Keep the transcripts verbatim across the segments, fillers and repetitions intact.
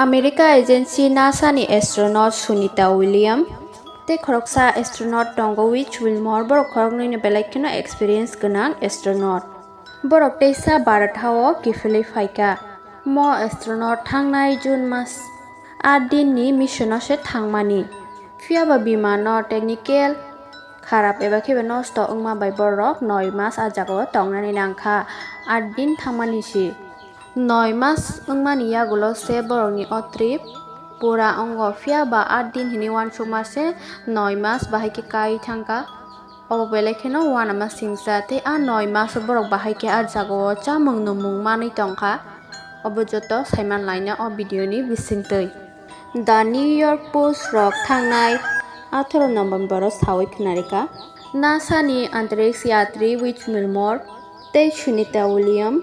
America agency NASA ni astronaut Sunita William tei khoroksa astronaut tongo Wade Wilmore, borok khoroknwi no belai kheno experience gwnang astronaut. Borok teisa Bharat hao kiphilwi phaikha. Mo astronaut thangnai June mas aat din ni mission o se thangmani. Phiyaba bimano technical kharap eba khe nosto wngma bai borok noi mas a jagao tongnani nangkha, aat din thangmani si. Noi mas wngmani yagulo se borokni o trip pura wngo, phiyaba aat din hinwi uansukma se noi mas bahai khe kai thangkha. Obo belai kheno uanama singcha tei a noi maso borok bahai khe a jagao chamung nwngmung manwi tongkha. Obo joto saiman laina o video ni bisingtwi. The New York Post rok thangnai atharo November o sawi khwnarikha, NASA ni antariksh yatri Wade Wilmore tei Sunita William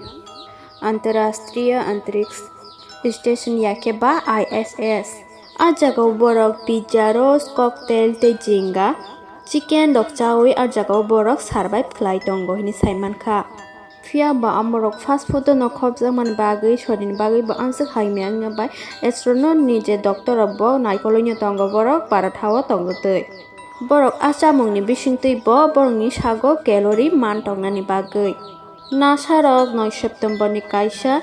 Antarashtriya Antariksh Station yakhe ba I S S. A jagao borok pizza, roast, cocktail tei jinga, chicken rok chawi a jagao borok survive khlai tongo hwnwi sai mankha. Phiya ba amorok fast food no khopjakmani bagwi, sorini bagwi bo amswk hamya wngya bai astronaut ni je doctor rok bo naikolwi no tongo, borok Bharat hao tongo twi. Borok a chamung ni bisingtwi bo borok ni sago calorie man tongnani bagwi. NASA rok noi September ni kaisa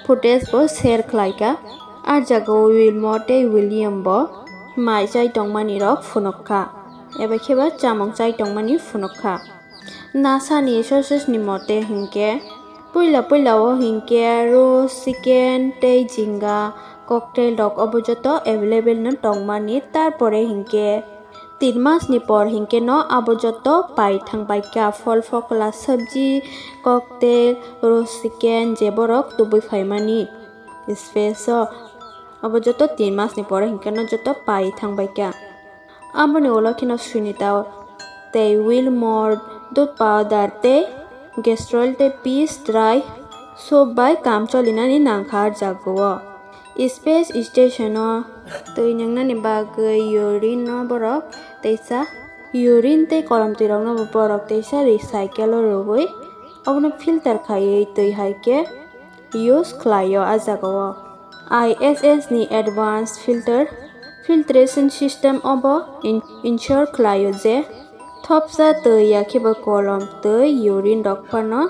footage bo share khlaikha. A jagao Wilmore tei William bo mai chai tongmani rok phunukha, eba khe ba chamung chai tongmani phunukha. NASA ni sources ni mote hinkhe, puila puila o hinkhe roast chicken tei jinga cocktail rok obo joto available no tongmani, tarpore hinkhe tin mas ni por hinkhe no abo joto pai thang bai kha, phol phokla, sabji, cocktail, roast chicken je borok tubui phaimani space o, abo joto tin mas ni por hinkhe no joto pai thang bai kha. Aboni ulo kheno Sunita tei Wilmore dudh powder tei glycerol tei peas dry soap bai kam cholinani nangkha ah jagao. Space station o twi nwngnani bagwi urine no borok teisa, urine tei kolom twi rokno bo borok teisa recycle o rwui obono filter khaiwi twi hai khe use khlaio ah jagao. I S S ni advanced filter, filtration system obo in-, ensure khlaio je thopsa twi yakhe ba kolom twi urine rok phano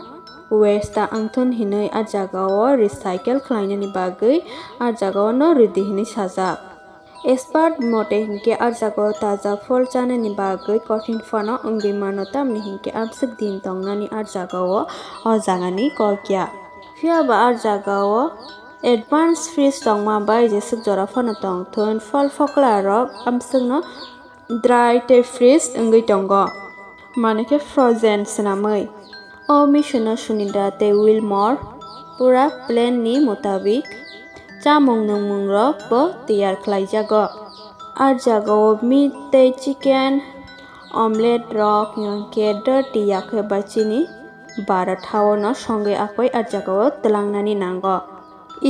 waste ta wngthun hinwi ah jagao recycle khlainani bagwi ah jagao no rwdi hinwi sajak. Expert mote hinkhe ah jagao taja phol chanani bagwi kothin phano wngwi mano, tamni hinkhe amswk din tongnani ah jagao o jagani kokya. Phiya ba ah jagao advanced fridge tongma bai jeswk jora phano tongthun, phol phokla rok amswkno dry tei freeze wngwi tongo, manwi khe frozen swnamwi. O mission o Sunita tei Wilmore pura plan ni mutabik chamung nwngmung rok bo tiyar khlaijago. Ah jagao meat tei chicken, omelette rok, hinkhe dirty yakhe ba chini bara thao no songwi akhoi ah jagao twlangnani nango.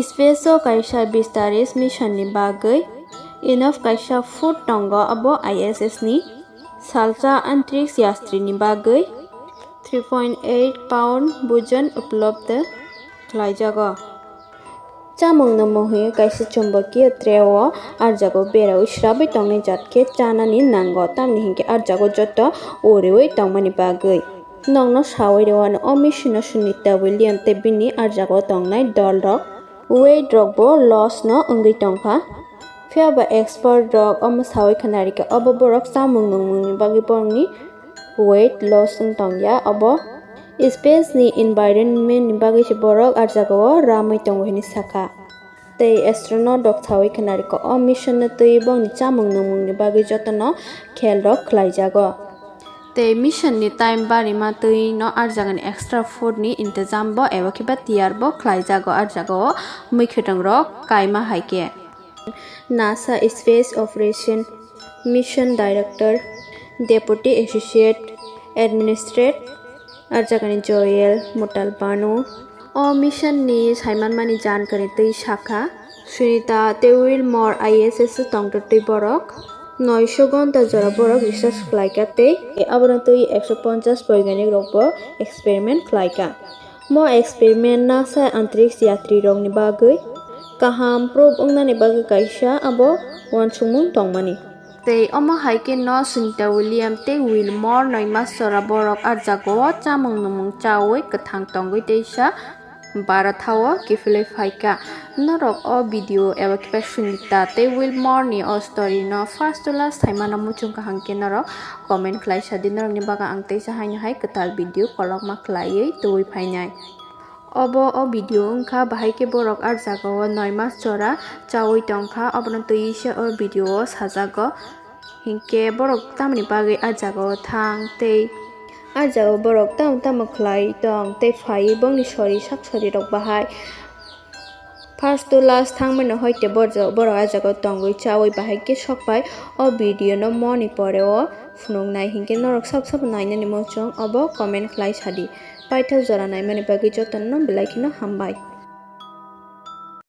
Space o kaisa Vistaris mission ni bagwi enough kaisa food tongo, abo I S S ni salsa antriksh yatri ni bagwi three point eight pound bujon uplobdh khlaijago. Chamung no mohio kaisa chumbakiya tray o ah jagao beraui srabai tongnai jat khe chanani nango, tamni hinkhe ah jagao joto uriui tongmani bagwi. Nokno saui rwano o mission o Sunita William tei bini ah jagao tongnai dol rok weight rok bo loss no wngwi tongkha. Phiya ba expert rok omo saui khna rikha, obo borok chamung nungmung ni bagwi borokni weight loss wng tongya, obo space ni environment ni bagwi se borok ah jagao ramwi tongo hinwi sakha. Tei astronaut rok saui khna rikha, o mission no twi bongni chamung nungmung ni bagwi jotono khel rok khlaijago. Tei mission ni time barima twi no ah jagani extra food ni intijam bo eba khe ba tiyar bo khlaijago ah jagao mwkhwtwng rok kaima hai khe. NASA Space Operation Mission Director, Deputy Associate Administrator, ah jagani Joel Mutalbano o mission ni saimanmani jankari twi sakha, Sunita tei Wilmore I S S tongtwtwi borok noisho gonta jora borok research khlaikha tei abono twi ekso ponchas boiganik rokbo experiment khlaikha. Mo experiment NASA antriksh yatri rokni bagwi kaham proof wngnani bagwi kaisa abo uansukmung tongmani. Tei omo hai khe no Sunita William tei Wilmore noi mas jora borok ah jagao chamung nwmung chaui kwthang tongwi teisa bara thao kiphilwi phaikha. Norok o video eba khe Sunita tei Wilmore ni o story no first to last saimano muchung kaham khe norok comment khlai sadi, norokni bagwi ang teisa haino hai kwtal video kolokma khlaiwi tubui phainai. Obo o video wngkha bahai khe borok ah jagao noi mas jora chaui tongkha, obono twiwi se o video o sajago. Hinkhe borok tamoni bagwi ah jagao thang tei ah jagao borok tamo tamo khlai tong tei phaiwi bongni sori sak sori rok bahai first to last thangmano hoite borok ah jagao tongwi chaui bahai khe sokpai o video no moni pore o phunuknai. Hinkhe norok sabo sabo nainani muchung obo comment khlai sadi. Paithak jora naimani bagwi jotono belai kheno hambai.